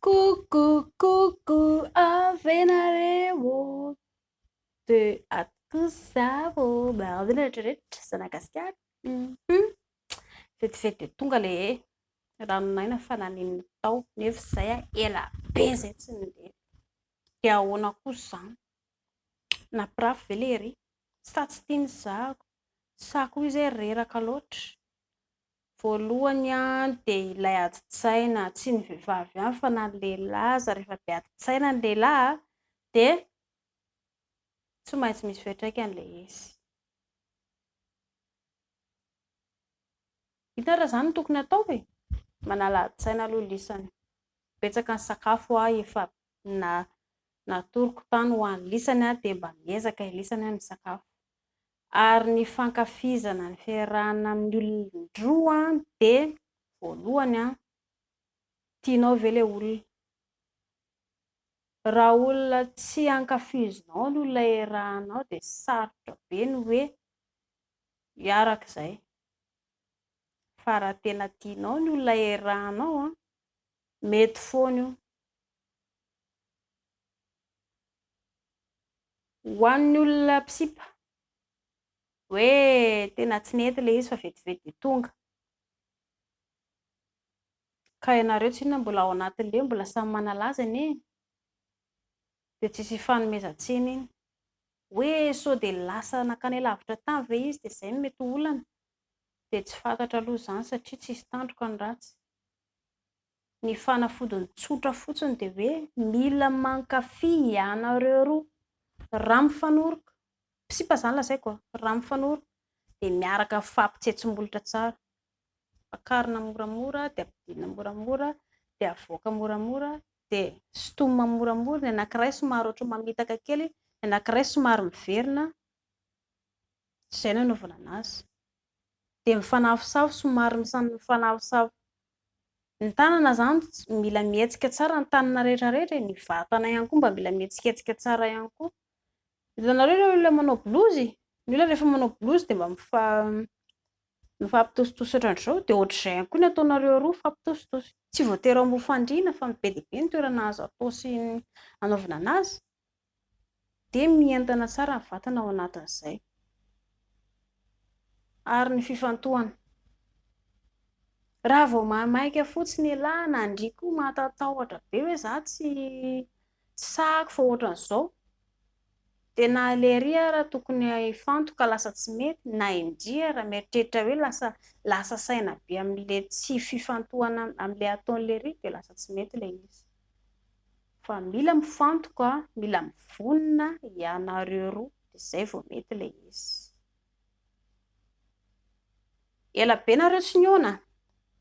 Coucou coucou avy nareo de ato kosa vao miarahaba rehetra rehetra zanak'i Gasikara. Vetivety dia tonga ilay ranon'aina fa naninona tao nefa izay ela be izay tsy nandeha. Dia ahoana kosa izany? Nampirafy ve ilay ery? Sa tsy tiany zahako? Sa koa izy hoe reraka loatra? Voalohany dia ilay adin-tsaina, tsy ny vehivavy ihany fa na ny lehilahy aza rehefa be adin-tsaina ny lehilahy dia tsy maintsy misy fiantraikany ilay izy. Inona ary izany no tokony hatao e? Manala adin-tsaina aloha lisany. Betsaka ny sakafo efa natoroko tany ho an'i lisany dia mba miezaka i lisany misakafo. Ary ny fankafizana ny fiarahana amin'ny olon-droa dia voalohany, tianao ve ilay olona? Raha olona tsy ankafizinao ny olona iarahanao dia sarotra be ny hoe hiaraka izay. Fa raha tena tianao ny olona iarahanao, mety foana io. Ho an'ny olona mpisipa, hoe tena tsy nety ilay izy fa vetivety dia tonga. Ka ianareo tsinona mbola ao anatin'ilay hoe mbola samy manalaza anie e. Dia tsisy ifanomezan-tsiny iny. Hoe sao dia lasa nankany lavitra tany ve izy dia izay no mety ho olana? Dia tsy fantatra aloha izany satria tsisy tandroka ny ratsy. Ny fanafodiny tsotra fotsiny dia hoe mila mankafy ianareo roa. Raha mifanoroka, mpisipa izany lazaiko a, raha mifanoroka dia miaraka mifampitsetsi-molotra tsara. Akarina moramora dia ampidinina moramora dia avoaka moramora dia sintomina moramora, ny anankiray somary ohatran'ny mamitaka kely, ny anankiray somary miverina, izay no anaovana an'azy. Dia mifanafosafo somary mifanafosafo. Ny tanana izany mila mihetsika tsara ny tanana rehetra rehetra e, ny vatana ihany koa mba mila mihetsiketsika tsara ihany koa. Hitanareo ireo olona manao bolozy? Ny olona rehefa manao bolozy dia mba mifampitositosy ohatran'izao, dia ohatr'izay ihany koa ny ataonareo roa, mifampitositosy. Tsy voatery ao ambony fandriana fa be dia be ny toerana azo atao sy anaovana an'azy. Dia mientana tsara ny vatana ao anatin'izay. Ary ny fifantohana. Raha vao maimaika fotsiny ialahy na ndry koa mahatatahotra be hoe za tsy sahako fa ohatran'izao. Dia na lery ara tokony hifantoka lasa tsy mety, na indry ara mieritreritra hoe lasa lasa saina be amin'ilay tsy fifantohana amin'ilay ataon'i lery dia lasa tsy mety ilay izy. Fa mila mifantoka, mila mivonona ianareo roa dia izay vao mety ilay izy. Ela be nareo tsy nihaona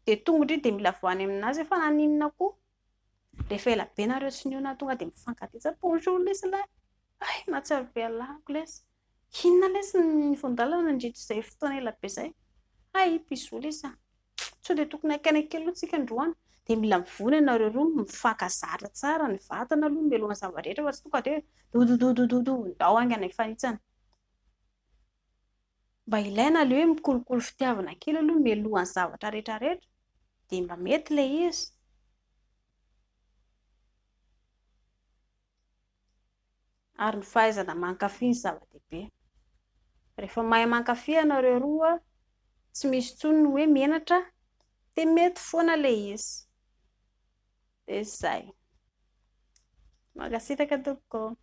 dia tonga indry dia mila voany aminazy fa naninona koa? Rehefa ela be nareo tsy nihaona tonga dia mifankatia tsara, bonjour lesy lahy, hay mahatsiaro be an'lahako lesy, inona lesy ny voan-dalana nandritra izay fotoana ela be izay, hay bisous lesy a, sao dia tokony haka aina kely aloha tsika androany, dia mila mivona ianareo roa, mifankazatra tsara ny vatana aloha mialohan'ny zava-drehetra fa tsy tonga dia hoe dodododododo ndao haingana hifanitsana. Mba ilaina ilay hoe mikolokolo fitiavana kely aloha mialohan'ny zavatra rehetra rehetra dia mba mety ilay izy. Ary ny fahaizana mankafy ny zava-dehibe. Rehefa mahay mankafy ianareo roa, tsy misy intsony ny hoe menatra dia mety foana ilay izy. Dia izay. Mankasitraka tompoko.